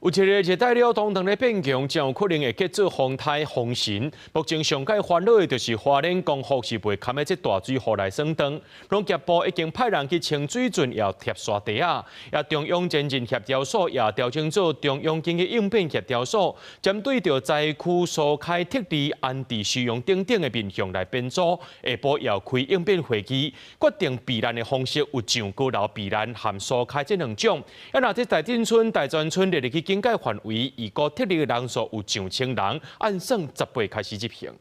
有一個熱帶鳥圖騰咧變強，真有可能會結做風颱風神。目前上蓋煩惱的就是花蓮光復是袂堪的這大水雨來算當。農業部已經派人去清水圳，也貼沙地仔，也中央前進協調所也調整做中央緊急應變協調所，針對著災區疏開撤離、安置收容等等的面向來編組。下晡要開應變會議，決定避難的方式有上高樓避難和疏開這兩種。啊，若這大鎮村、大專村列入去警戒範圍，預估撤離的人數有上千人，按算10八開始執行。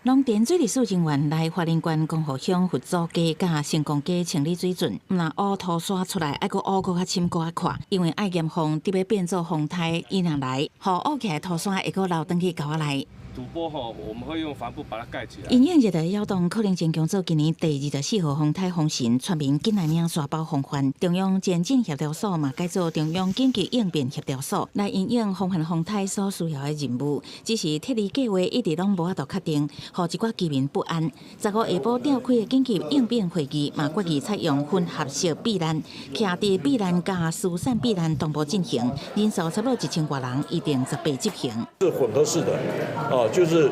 農田水利署人員來花蓮縣光復鄉佛祖街佮成功街清理水圳，毋但挖土沙出來，猶閣挖閣較深閣較闊，因為愛嚴防得欲變做風颱伊若來，予挖起來土沙會閣流轉去溝仔內。土坡吼，我們會用帆布把它蓋起來。因應熱帶擾動可能增強做今年第24號風颱風神，全民緊來領沙包防範。中央前進協調所嘛改做中央緊急應變協調所，來因應防範風颱所需要的任務。只是撤離計劃一直攏無法度確定，予一寡居民不安。15下晡召開的緊急應變會議嘛，決議採用混合式避難，徛佇避難佮疏散避難同步進行，人數差不多1000外人，預定18執行。是混合式的，啊，就是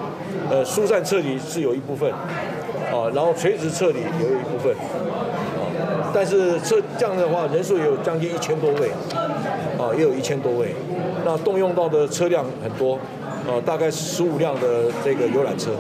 疏散撤離是有一部分，啊，然後垂直撤離也有一部分，啊，但是這這樣的話人數也有將近一千多位，啊，也有一千多位，那動用到的車輛很多，啊，大概15輛的這個遊覽車。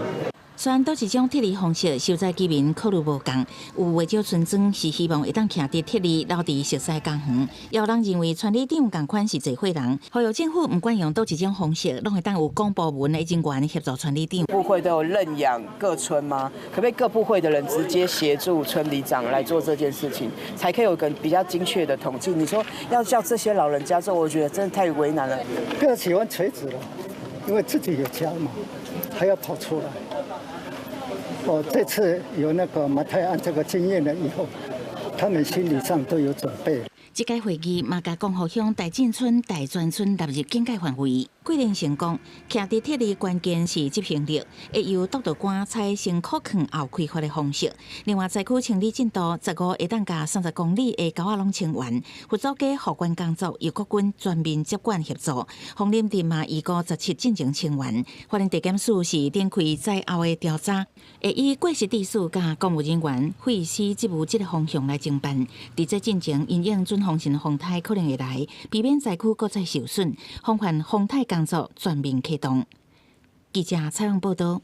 雖然佗一種撤離方式，受災居民考慮無仝，有袂少村莊是希望會當徛佇撤離，留佇熟似家園。也有人認為村里長仝款是濟歲人，呼籲政府毋管用佗一種方式，攏會當有公部門的人員協助村里長。部會都有認養各村嗎？可不可以各部會的人直接協助村里長來做這件事情，才可以有個比較精確的統計？你說要叫這些老人家做，我覺得真的太為難了。比較喜歡垂直了，因為自己有家嘛，還要跑出來。我這次有那個馬太鞍這個經驗了以後，他們心理上都有準備。這屆會議嘛，共光復鄉大鎮村、大專村納入警戒範圍。桂林成功，徛佇撤離關鍵是執行力，會由督導官採先擴囥後開發的方式。另外，災區清理進度，15會當共30公里的溝仔攏清完。佛祖街復原工作由國軍全面接管協助。鳳林鎮嘛，預估17進前清完。花蓮地檢署是展開災後的調查，會以過失致死佮公務人員廢死職務這個方向來偵辦。佇這進前，因應準風神風颱可能會來，避免災區閣再受損，防範風颱工作全面啟動。記者採訪報道。